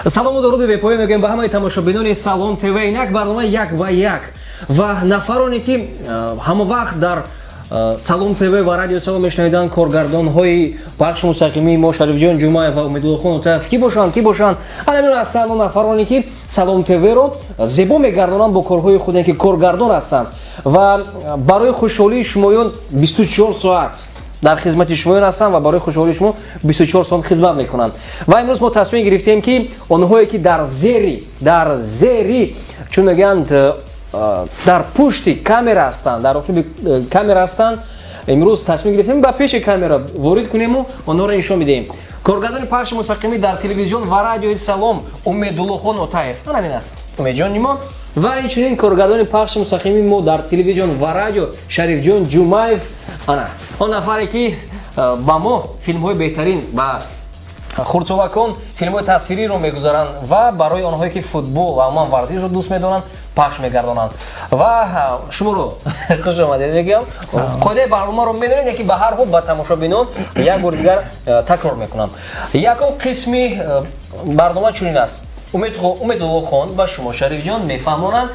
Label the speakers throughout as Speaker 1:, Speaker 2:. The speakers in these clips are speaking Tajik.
Speaker 1: Салому дуруди бепоён мегӯем ба ҳамаи тамошобинони Салом ТВ. Инак барномаи «Як ба як» ва нафароне, ки ҳама вақт дар Салом ТВ ва Радио Салом мешунавиданд, коргардонҳои пахши мустақимии мо Шарифҷон Ҷумаев ва Умедуллохон Отаев ки бошанд, ки бошанд? Ҳамин ҳастанд он нафароне, ки Салом ТВ-ро зебо мегардонанд бо корҳои худе, ки коргардон ҳастанд ва барои хушҳолии шумоён 24 соат дар хизмати шумоён ҳастанд ва барои хушҳолии шумо 24 соат хизмат мекунанд. Ва имрӯз мо тасмим гирифтем, ки онҳое, ки дар зери, чун мегӯянд, дар пушти камера ҳастанд, дар оқиби камера ҳастанд, имрӯз тасмим гирифтем, ба пеши камера ворид кунему онҳоро нишон бидиҳем. Коргардони пахши мустақимӣ дар телевизион ва радиои Салом Умедуллохон Отаев, ҳамин аст Умедҷони мо, ва инчунин коргардони пахши мустақимии мо дар телевизион ва радио Шарифҷон Ҷумаев, ана он нафаре, ки ба мо филмҳои беҳтарин, ба хурдсолакон филмҳои тасвириро мегузаранд ва барои онҳое, ки футбол ва умуман варзишро дӯст медоранд, пахш мегардонанд. Ва шуморо хуш омадед мегӯям. Қоидаи барномаро медонед, яки ба ҳар ҳол ба тамошобинон як бори дигар такрор мекунам. Якум қисми барнома чунин аст: Умедуллохон ба шумо, Шарифҷон, мефаҳмонанд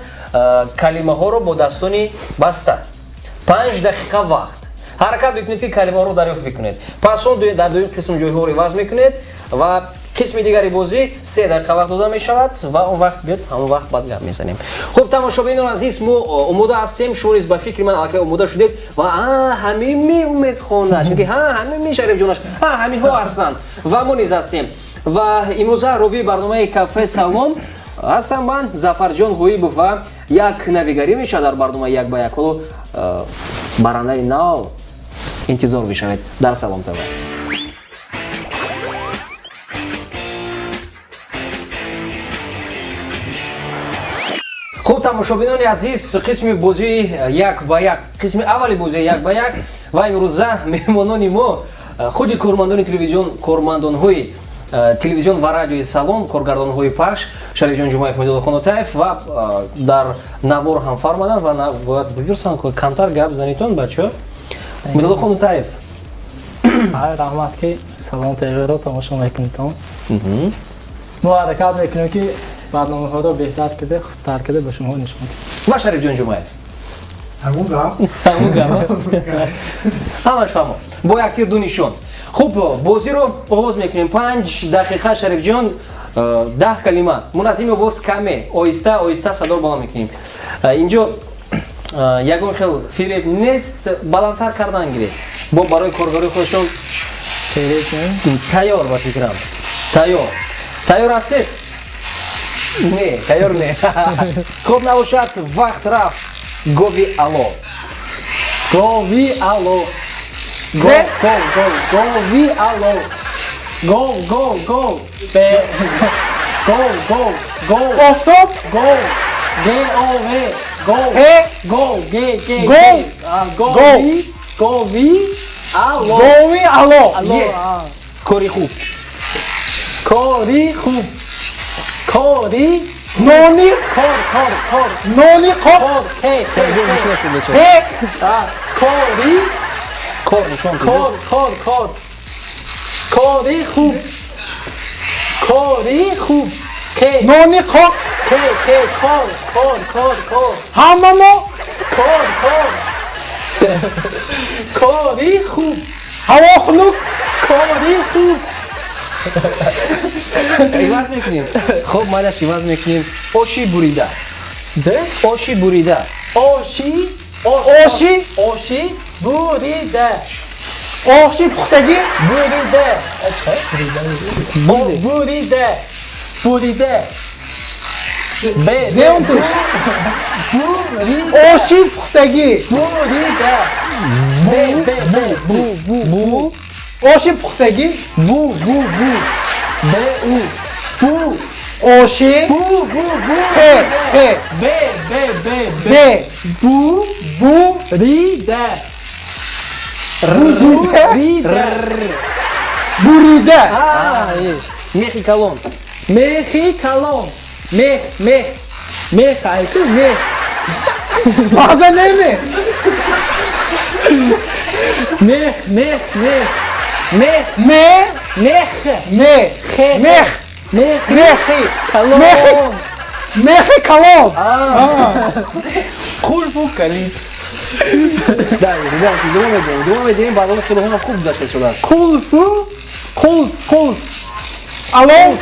Speaker 1: калимаҳоро бо дастони баста. 5 дақиқа вақт, ҳаракат бикунед, ки калимаҳоро дарёфт бикунед. Пас он дар дуюм қисм ҷойҳоро иваз мекунед ва қисми дигари бозӣ 3 дақиқа вақт дода мешавад ва он вақт биёд, ҳамон вақт баъд гап мезанем. Хуб, тамошобинони азиз, мо омода ҳастем. Шумо низ, ба фикри ман, аллакай омода шудед ва ҳамими Умедхона, чунки ҳамими Шарифҷонаш, ҳаминҳо ҳастанд ва мо низ ҳастем. Ва имрӯза ровии барномаи Кафе Салом ҳастам ман, Зафарҷон Ғоибов, ва як навигарӣ мешавад дар барномаи «Як ба як». Ҳоло барандаи нав интизор бишавед дар Салом ТВ. Хуб, тамошобинони азиз, қисми бозии «Як ба як», қисми аввали бозии «Як ба як», ва имрӯза меҳмонони мо худи кормандони телевизион, кормандонҳои телевизион ва радиои Салом, коргардонҳои пахш Шарифҷон Ҷумаев, Умедуллохон Отаев, ва дар навор ҳам фармаданд ва бояд бипурсанд, камтар гап занитон, бачо. Умедуллохон Отаев.
Speaker 2: Раҳмат, ки Салом ТВ-ро тамошо мекунедон. Мо ҳаракат мекунем, ки барномаҳоро беҳтар кида, хубтар кида ба шумо нишон диҳем.
Speaker 1: Ва Шарифҷон Ҷумаев.
Speaker 3: Ҳамун гап.
Speaker 1: Ҳамун гап, ҳамаш фаҳмо, бо як тир ду нишон. Хуб, бозиро оғоз мекунем. 5 дақиқа, Шарифҷон, 10 калима. Муназзими овоз каме оҳиста оҳиста садо баланд мекунем. Инҷо ягон хел фиреб нест, баландтар кардан гиред. Бо барои коргарои худашон тайёр, ба фикрам, тайёр. Тайёр ҳастед? Не, тайёр не. Хуб, набошад, вақт рафт. Гови ало.
Speaker 2: Гови ало. Го, го, го, гови ало. Го, го, го. Бе, го, го, го.
Speaker 3: Офтоб.
Speaker 2: Го. Г О В. Го.
Speaker 3: Ҳе.
Speaker 2: Го, Г Г.
Speaker 3: Го.
Speaker 2: Го.
Speaker 3: Го.
Speaker 2: Гови ало.
Speaker 3: Гови ало.
Speaker 1: Yes. Кори хуб.
Speaker 2: Кори хуб. Кори.
Speaker 3: Нони.
Speaker 2: Кор, кор, кор.
Speaker 3: Нони қоқ.
Speaker 2: Кор, К К.
Speaker 1: Шарифҷон, гӯш нашуд, бечора.
Speaker 3: Ҳе.
Speaker 2: Кори.
Speaker 1: Кор нишон.
Speaker 2: Кор, кор, кор. Кори хуб. Кори хуб. К.
Speaker 3: Нони қоқ.
Speaker 2: К К, кор, кор, кор, кор.
Speaker 3: Ҳамамо.
Speaker 2: Кор, кор. Кори хуб.
Speaker 3: Ҳаво хунук.
Speaker 2: Кори хуб.
Speaker 1: Иваз мекунем. Хуб, майлаш, иваз мекунем. Оши бурида.
Speaker 2: Зе?
Speaker 1: Оши бурида.
Speaker 2: Оши.
Speaker 3: Оши.
Speaker 2: Оши бурида.
Speaker 3: Оши пухтагӣ.
Speaker 2: Бурида. Бурида. Бурида. Б.
Speaker 3: Зе он туш?
Speaker 2: Бури.
Speaker 3: Оши пухтагӣ.
Speaker 2: Бурида. Б Б Б бу бу
Speaker 1: Бу.
Speaker 3: Оши пухтагӣ.
Speaker 2: Бу бу бу. Б У. Бу.
Speaker 3: Оши.
Speaker 2: Бу бу бу.
Speaker 3: П. П.
Speaker 2: Б б б б.
Speaker 3: Б.
Speaker 2: Бу
Speaker 3: Бу.
Speaker 2: рида.
Speaker 3: Бурида.
Speaker 2: Рида.
Speaker 3: Бурида.
Speaker 1: Мехи калон.
Speaker 2: Мехи калон. Мех мех. Мех айку мех.
Speaker 3: Баъзан неме.
Speaker 2: Мех мех мех. Мех
Speaker 3: Ме.
Speaker 2: мех.
Speaker 3: Ме.
Speaker 2: Хе.
Speaker 3: Мех.
Speaker 2: Мехи
Speaker 3: Мехи.
Speaker 2: калон.
Speaker 3: Мехи. Мехи калон.
Speaker 1: Қулфу калид. Дальше, дальше, идома медиҳем, идома медиҳем, барнома хеле ҳам хуб гузашта шудааст.
Speaker 2: Қулфу қулф қулф.
Speaker 3: Алон.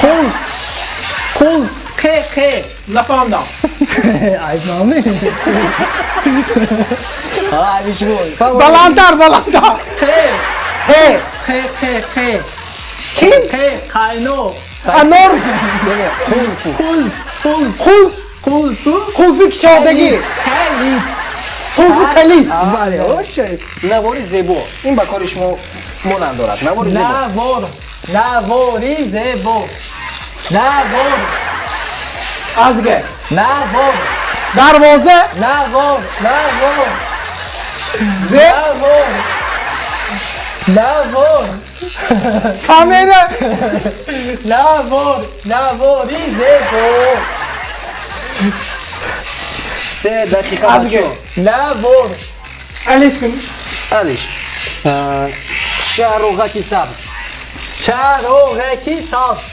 Speaker 2: Қулф. Қулф. Қе қе.
Speaker 3: Нафаҳмдам.
Speaker 2: Айб нами.
Speaker 1: Айби шумо.
Speaker 3: Баландтар, баландтар.
Speaker 2: Қе.
Speaker 3: Ҳе.
Speaker 2: Қе қе қе.
Speaker 3: Ким?
Speaker 2: Қе қайно.
Speaker 3: Анор.
Speaker 1: Қулфу.
Speaker 2: Қулф қулф.
Speaker 3: Қулф.
Speaker 2: Қулфу.
Speaker 3: Қулфи кушодагӣ.
Speaker 2: Калид.
Speaker 3: Қулфу калид.
Speaker 1: Бале, оша. Навори зебо. Ин ба кори шумо монанд дорад. Навори зебо.
Speaker 2: Навор. Навори зебо. Навор.
Speaker 3: Азга.
Speaker 2: Навор.
Speaker 3: Дарвоза.
Speaker 2: Навор. Навор.
Speaker 3: Зе.
Speaker 2: Навор. Навор.
Speaker 3: Камера.
Speaker 2: Навор. Навори зебо.
Speaker 1: 3 дақиқа
Speaker 3: Азга.
Speaker 1: бачо.
Speaker 2: Навор.
Speaker 3: Алиш кун.
Speaker 1: Алиш. Чароғаки сабз.
Speaker 2: Чароғаки сабз.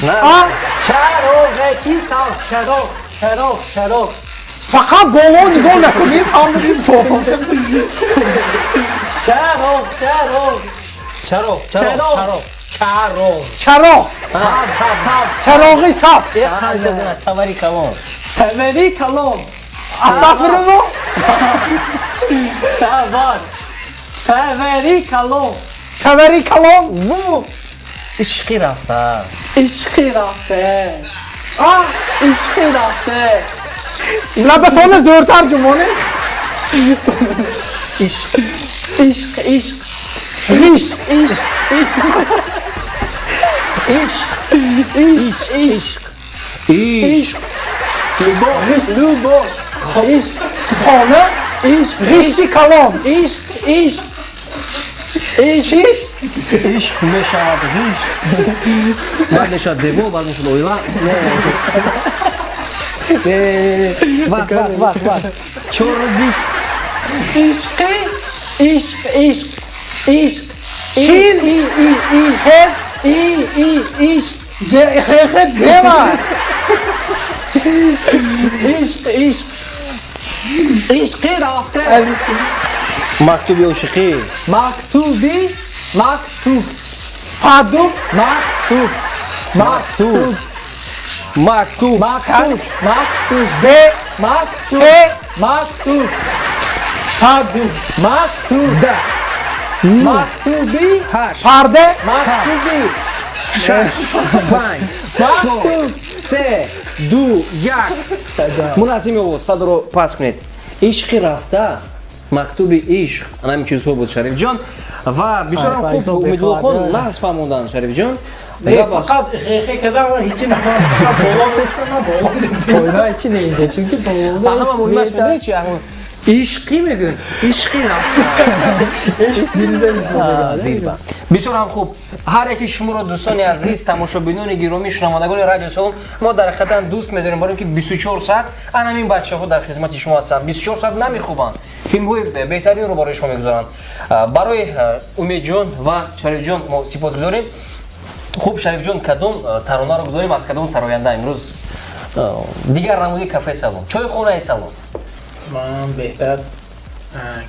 Speaker 3: А.
Speaker 2: Чароғаки сабз. Чароғ. Чароғ. Чароғ.
Speaker 3: Фақат боло нигоҳ накунед, ҳамаи боло.
Speaker 2: Чароғ. Чароғ.
Speaker 1: Чароғ, чароғ, чароғ. Чароғ.
Speaker 3: Чароғ.
Speaker 2: Сабз. Сабз.
Speaker 3: Чароғи сабз.
Speaker 1: Қанча зана тавари калон.
Speaker 2: Тавари калон.
Speaker 3: Астағфируллоҳ.
Speaker 2: Тавар. Тавари калон.
Speaker 3: Тавари калон.
Speaker 2: Бу.
Speaker 1: Ишқи рафта.
Speaker 2: Ишқи рафта.
Speaker 3: А.
Speaker 2: Ишқи рафта.
Speaker 3: Лабатона зӯртар ҷумонед.
Speaker 2: Ишқ. Ишқ. Ишқ.
Speaker 3: Ғишт.
Speaker 2: Ишқ.
Speaker 1: Ишқ. Ишқ. Ишқ. Ишқ.
Speaker 2: Любовь. Любовь. Ишқ.
Speaker 3: Хона.
Speaker 2: Ишқ.
Speaker 3: Ғишти калон.
Speaker 2: Ишқ. Ишқ. Ишқ.
Speaker 3: Чиш.
Speaker 1: Ишқ мешавад ғишт. Баъд мешавад девор, баъд мешавад оила. Вақт, вақт, вақт, вақт. 4:20.
Speaker 2: Ишқи. Ишқ. Ишқ. Ишқ.
Speaker 3: Чин.
Speaker 2: И. И. И.
Speaker 3: Хе.
Speaker 2: И. И. Ишқ.
Speaker 3: Зе. Хе. Хе. Зема.
Speaker 2: Ишқ. Ишқ. Ишқи рафта.
Speaker 1: Мактуби ошиқӣ.
Speaker 2: Мактуби. Мактуб.
Speaker 3: Падуб.
Speaker 2: Мактуб.
Speaker 1: Мактуб. Мактуб.
Speaker 2: Мактуб. Мактуб.
Speaker 3: Бе.
Speaker 2: Мактуб.
Speaker 3: П.
Speaker 2: Мактуб.
Speaker 3: Падуб.
Speaker 2: Мактуб.
Speaker 1: Да.
Speaker 2: Мактуби.
Speaker 1: Ҳашт.
Speaker 3: Парда.
Speaker 2: Мактуби.
Speaker 1: Шаш. Панҷ.
Speaker 2: Мактуб.
Speaker 1: Се. Ду. Як. Муназим овоз садоро пас кунед. Ишқи рафта. Мактуби ишқ. Ана ҳамин чизҳо буд, Шарифҷон. Ва бисёрам
Speaker 2: Ай,
Speaker 1: хуб Умедуллохон
Speaker 2: бехабар.
Speaker 1: нағз фаҳмонданд, Шарифҷон.
Speaker 3: Фақат хе кардам, ҳечи нафаҳмидам. Фақат боло гуфтам, ман боло дидем.
Speaker 2: Ойна чӣ нест, чунки болода
Speaker 1: Ҳама муҳимаш медонед чи? Ишқӣ мегӯяд. Ишқи рафта.
Speaker 2: Ишқ дилба мешавад.
Speaker 1: Дилба. Бисёр ҳам хуб. Ҳар яки шуморо, дӯстони азиз, тамошобинони гиромӣ, шунавандагони радио Салом, мо дар ҳақиқатан дӯст медорем, барои ки 24 соат ана ҳамин бачаҳо дар хизмати шумо ҳастанд. 24 соат намехобанд. Филмҳои беҳтаринро барои шумо мегузоранд. Барои Умедҷон ва Шарифҷон мо сипосгузорем. Хуб, Шарифҷон, кадом таронаро гузорем, аз кадом сароянда имрӯз? Дигар намуди кафе Салом, чойхонаи Салом.
Speaker 4: Ман беҳтар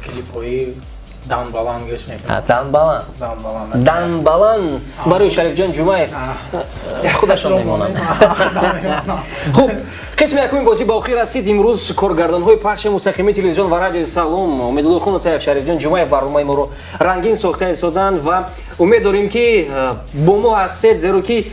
Speaker 4: клипҳои Данбаланд гӯш мекунам.
Speaker 1: Данбаланд.
Speaker 4: Данбаланд.
Speaker 1: Данбаланд барои Шарифҷон Ҷумаев худашон мемонанд. Хуб, қисми якуми бозӣ ба охир расид. Имрӯз коргардонҳои пахши мустақими телевизион ва радиои Салом Умедуллохон Утаев, Шарифҷон Ҷумаев барномаи моро рангин сохта истоданд ва умед дорем, ки бо мо ҳастед, зеро ки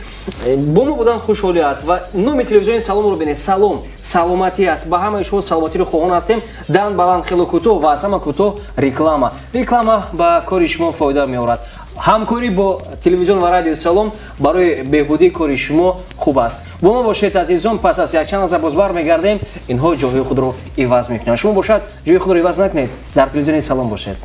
Speaker 1: бо мо будан хушҳолӣ аст ва номи телевизиони Саломро бинед. Салом саломатӣ аст. Ба ҳамаи шумо саломатиро хоҳон ҳастем. Дан баланд хело кӯтоҳ ва аз ҳама кӯтоҳ реклама. Реклама ба кори шумо фоида меорад. Ҳамкорӣ бо телевизион ва радиои Салом барои беҳбудии кори шумо хуб аст. Бо мо бошед, азизон. Пас аз якчанд лаҳза боз бармегардем. Инҳо ҷойҳои худро иваз мекунанд, шумо бошад, ҷои худро иваз накунед, дар телевизиони Салом бошед.